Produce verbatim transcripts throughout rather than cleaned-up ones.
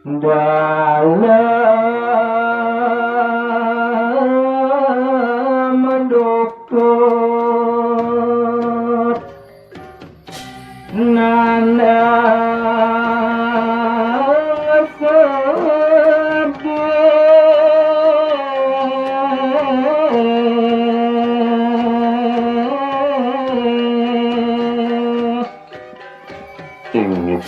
Dalem dukut nandang sedih. Inggih,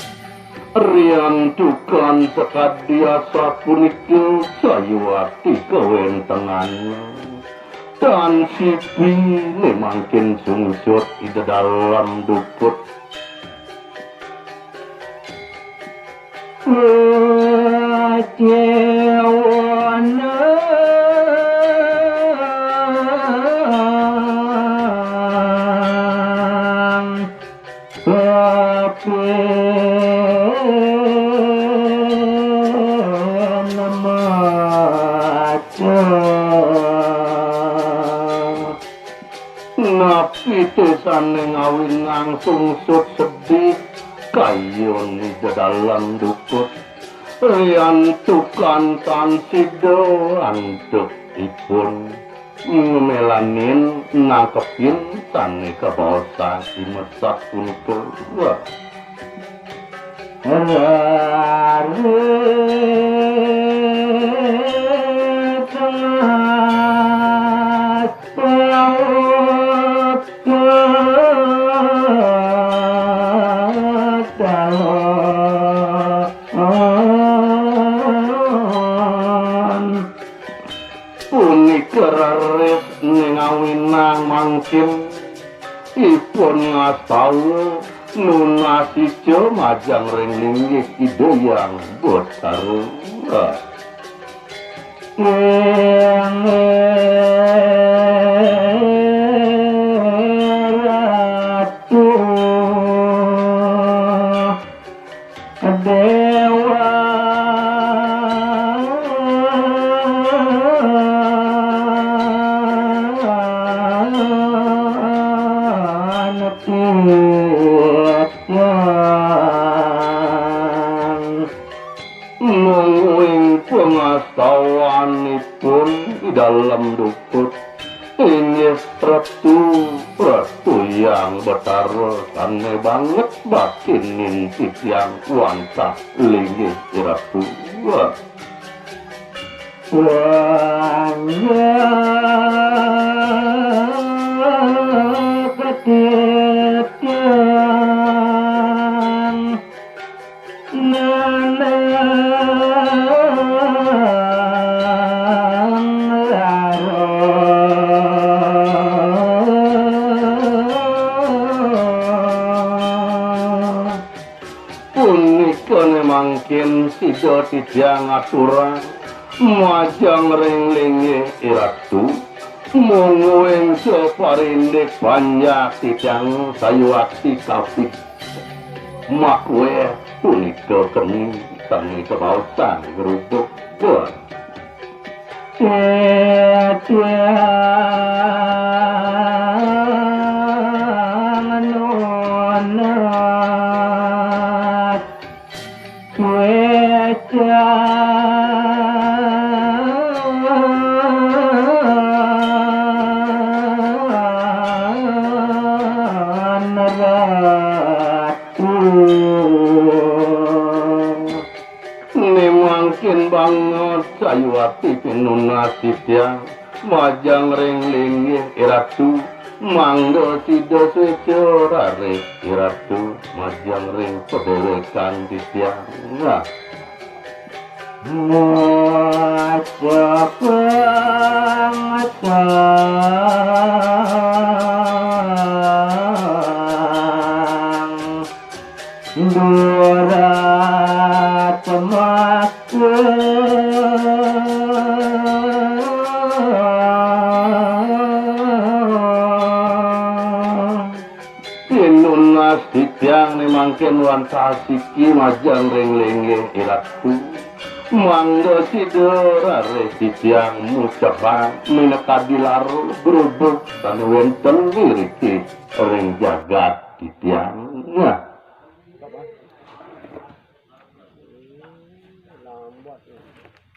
riantukan sakadi asapunika sayuwakti kawéntenannya. Tan sipi né mangkin sungsut ida dalem dukut. Kecewana Napi té sané ngawinang sungsut sedih kayun ida dalem dukut? Riantukan tan sida antuk ipun ngemelanin nangkepin sané kabaosang i mesat punika. Wah. Raris tengah paut dalam. Punika raris ngawinang mangkin ipun ngastawa nunas ica majeng ring linggih Ida Hyang Batara. Inggih Ratu Déwa Titiang. Mungguing pangastawanipun di dalem dukut. Inggih Ratu, Ratu Hyang Batara sané banget bakinin titiang wantah linggih Ratu. Wah. Wah, titiang. Nandang lara. Punika né mangkin sida titiang aturang majeng ring linggih Iratu, mungguing saparindik panjak titiang sayuwakti kapit. Makuéh punika keni sami kabaosang grubug. Titiang nunas wécan Ratu. Né mangkin banget sayuwakti pinunas titiang majeng ring linggih Iratu, mangda sida suéca raris Iratu majeng ring padéwékan titiang. Nah. Ngucapang sang Durat maka. Pinunas titiang né mangkin wantah asiki majeng ring linggih Iratu. Mangda sida raris titiang mucapang minakadi lara grubug sané wénten iriki ring jagat titiang. Nah. Tuh.